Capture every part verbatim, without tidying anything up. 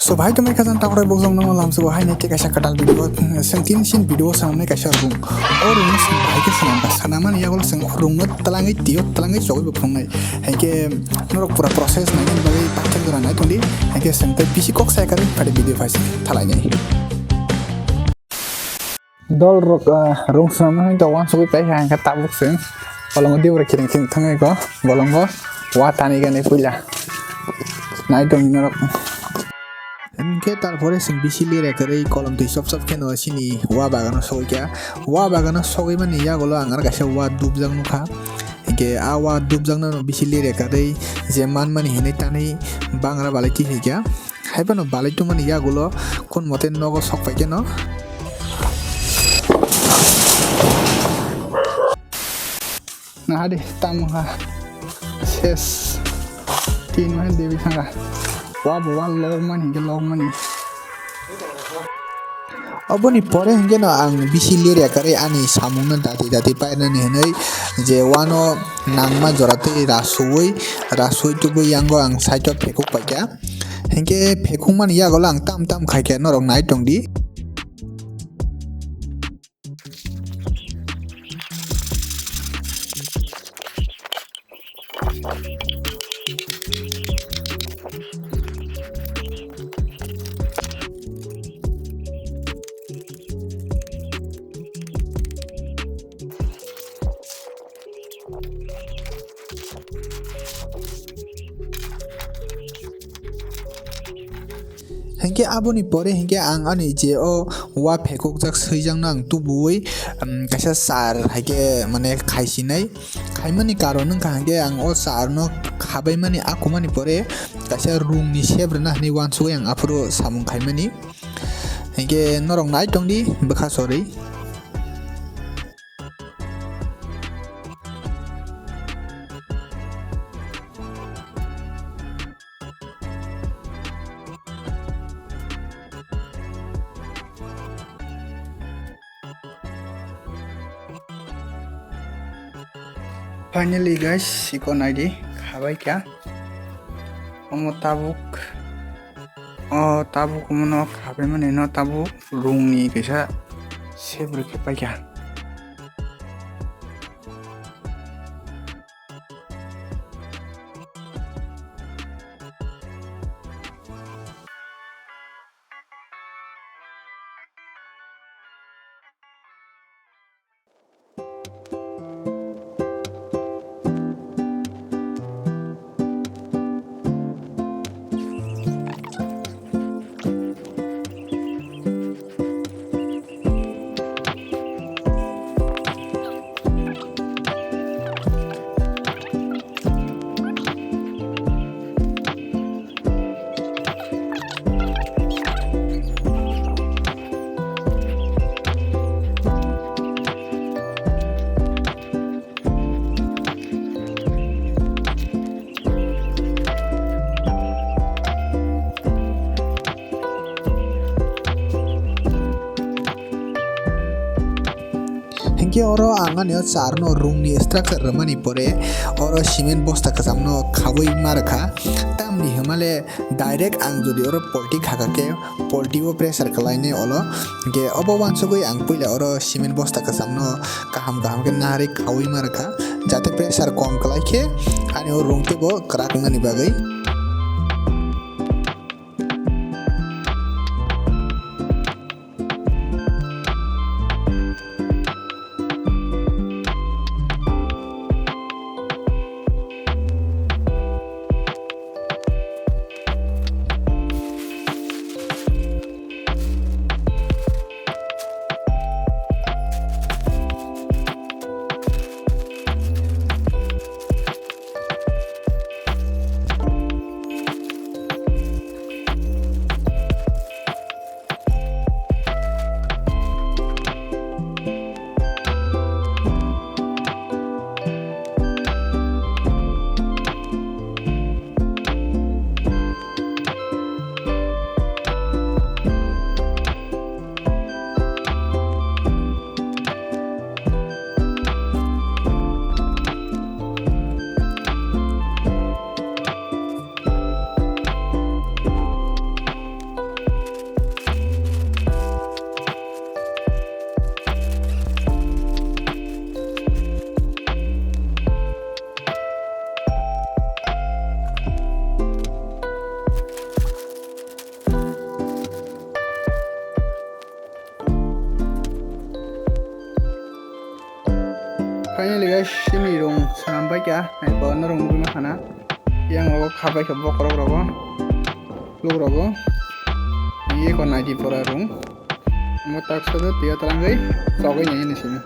So, bahai tongmani khajang takhoroi bokjong no lamsao hai nai khe kaisa kwtal video, chwng tin sin video sanamnai kaisa room. O room no chwng bahai khe sanam kha, sanamani yagulo chwng room no twlangwi tio, twlangwi chogwi bo phunuknai. Hai khe norok pura process nainani bagwi paithak jora nai tongdi. Hai khe chwng tei bisi kok sai kwrwi phai video phai se thalainai. Dol rok, ah, rung swnamna hai to wansugwi paikha, hingkhe tabuk chwng bolongo dibra kiring kiring thangwi ko bolongo wa tani gani puila nai tongni norok. Hingkhe tarpore chwng bisi lire kwrwi kolom twi chop chop kheno chini wa bagano sogwi kha. Wa bagano sogwi mani yagulo ang aro kaisa wa dubjak nukha. Hingkhe a wa dubjakno bisi lire kwrwi je manmani hinwi tanwi bangra balai twi kha. Haiphano balai tongmani yagulo kun mote nogo sok pai khe no. Nahadi tamo ha. Ses. Tin ma debi sanga. Wa bo wa log mani, hingkhe log mani. Oboni pore hingkhe no ang bisi lirya kwrwi ani samungno dati dati painani hinwi je wano nangma jora twi rasuwi, rasuwi tubui yango ang side o phekuk paikha. Hingkhe phekukmani yagulo ang tam tam khaikhe norok nai tongdi. Hinkhe aboni pore hinkhe ang ani je o wa phekukjak swijakno ang tubuwi, um, kaisa char haikhe mane khaisinai. Khaimani karon wngkha hinkhe ang o charno khabaimani akumani pore kaisa rungni sep rwna hinwi wansugwi ang aphuru samung khaimani. Hinkhe norok nai tongdi bwkha sorwi. Finally guys, iko naidi khabai kha. Omo tabuk, o tabuk omono khabai mani no tabuk rungni kaisa sep rwkhe paikha. Hinkhe oro ang ani o charno rungni structure rwmani pore oro cement bosta kwchamno khaui ma rwkha. Tamni hwnmale direct ang jodi oro polti khaka khe polti o pressure kwlainai olo. Hinkhe obo wansugwi ang puila oro cement bosta kwchamno kaham kaham khe narwi khaui ma rwkha, jate pressure kom kwlai khe ani o rung teibo kwrak wngnani bagwi. Finally guys, chini rung swnam bai kha, nai ko norok nugwi ma khana. Yang rogo khabai kha bokrok rogo, luk rogo. Ye ko naidi pora rung. Mo tak sodo tiya talangwi chogwi nai ni simi.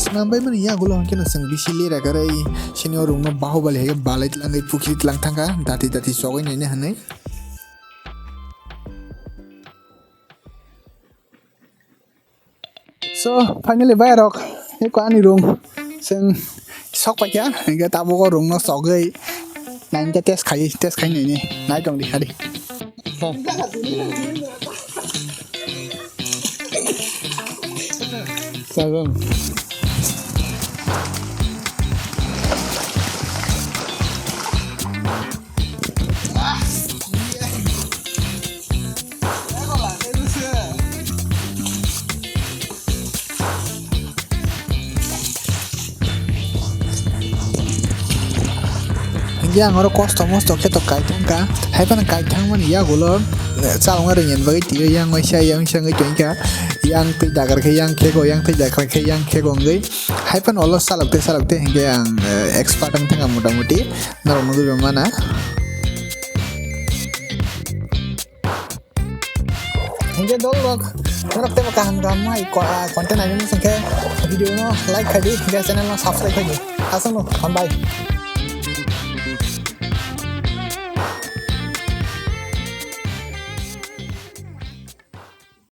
Swnam bai mani yagulo hwnkhe no chwng bisi lera karwi sini o rungno bahubali hai balai tlangwi pukhiri tlang thangkha dati dati chogwi nai ni hwnwi. So finally bai rok eko ani rung chwng sok paikha hwnkhe tabuk o rungno chogwi nainta test khai test khai naini nai tong di khadi. Chagong. Hingke ang oro kosto mosto khe to kaithang kha, hai phano kaithang mani yagulo, eh, chalokna rwngya bagwi twiwi yang waisa yang wngwi tongkha, yang twi dagar khe yang khego, yang twi dagar khe yang khego wngwi, hai phano ulo chalok twi chalok twi hingke ang, eh, expert wng thangkha motamuti, norok nugwi rw mana. Hingke dol rok, norok tebo kaham kaham hai ko-, ah, content naimani singkhe video no like khai di, hingke channel no subscribe khai di. Aswk no, hambai.